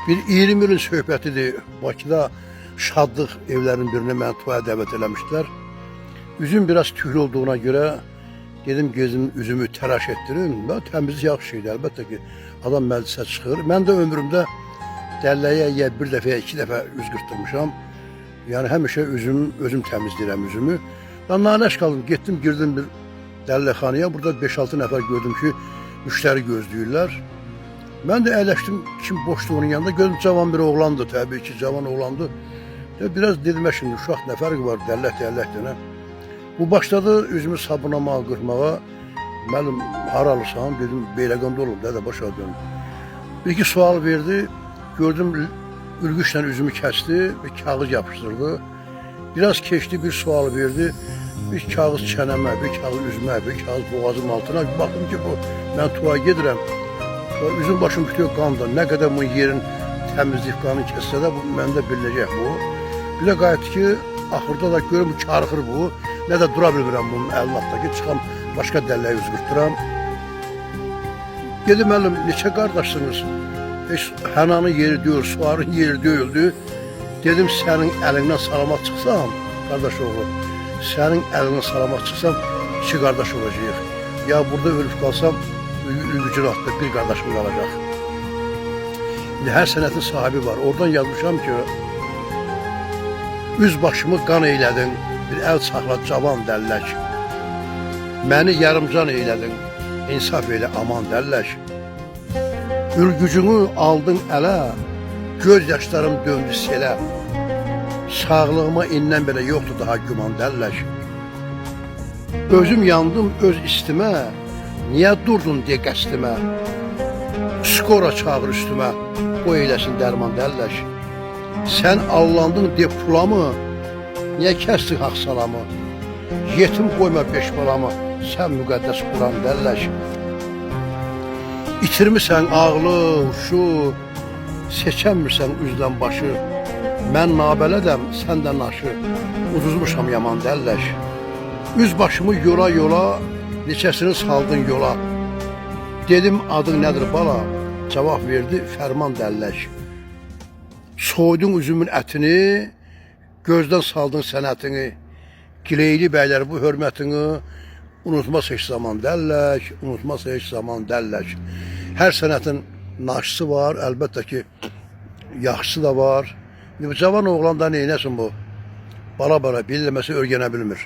Bir 20 ilin söhbətidir. Bakıda Şadlıq evlərinin birinə məni toya dəvət eləmişdilər. Üzüm biraz tüklü olduğuna görə dedim gözüm üzümü təraş etdirim. Və təmizlik yaxşı şeydir. Əlbəttə ki, adam məclisə çıxır. Mən də ömrümdə dəlləyə ya bir dəfə, ya iki dəfə üz qırpdırmışam. Yəni həmişə özüm təmizləyirəm üzümü. Ben naləş qaldım. Getdim, girdim bir dəlləkxanaya. Burada 5-6 nəfər gördüm ki, müştəri gözləyirlər. Mən də əyləşdim, kim boşdu onun yanında. Gördüm cavan bir oğlandı, təbii ki, cavan oğlandı. De, biraz dedim, şimdi uşaq nə fərqi var, dəllək dəllək denə. Bu başladı üzümü sabunlamağa, qırpmağa. Müəllim, haralısan? Dedim, Beyləqanda olub, dədə başa dön. Bir iki sual verdi. Gördüm, ülgüçlə üzümü kəsdi, bir kağız yapışdırdı. Biraz keçdi, bir sual verdi. Bir kağız çənəmə, bir kağız üzümə, bir kağız boğazımın altına. Baxdım ki, bu, mən tuğa gedirəm. Və üzüm başım bitiyor qanda. Nə qədər bu yerin təmizlik qanı kəssə də bu məndə bilinəcək bu. Bir də qayıtdı ki, axırda da görüm bu karıxır bu. Nə də dura bilmirəm bunun əlinin altındakı. Çıxam başqa dəlləyə üz qırpdıram. Dedim müəllim, neçə qardaşsınız? Heç hənanın yeri deyil, suarın yeri deyildi. Dedim sənin əlindən salamat çıxsam, qardaş oğlu, sənin əlindən salamat çıxsam iki qardaş olacağıq. Ya burada ölüb qalsam, ülgücün altında bir qardaşım qalacaq. İndi hər sənətin sahibi var. Oradan yazmışam ki, üz başımı qan eylədin, bir əl çaxla cavan dəllək. Məni yarımcan eylədin, insaf elə aman dəllək. Ülgücünü aldın ələ, göz yaşlarım döndü selə. Sağlığıma indən belə yoxdur daha güman dəllək. Özüm yandım öz istimə, niyə durdun deyə qəsdimə? Skora çağır üstümə, qoy eyləsin dərman dəllək. Sən allandın de pulamı, niyə kəsdin haqq salamı? Yetim qoyma beş balamı, sən müqəddəs Quran dəllək. İtirmisən ağlı, huşu, seçəmirsən üzdən başı. Mən nabələdəm, sən də naşı, uduzmuşam yaman dəllək. Üz başımı yola yola, neçəsini saldın yola. Dedim adın nədir bala? Cavab verdi fərman dəllək. Soydun üzümün ətini, gözdən saldın sənətini. Gileyli bəylər bu hörmətini unutmaz heç zaman dəllək, unutmaz heç zaman dəllək. Hər sənətin naşısı var, əlbəttə ki, yaxşısı da var. İndi bu cavan oğlan da neynəsin bu? Bala-bala bilməsi öyrənə bilmir.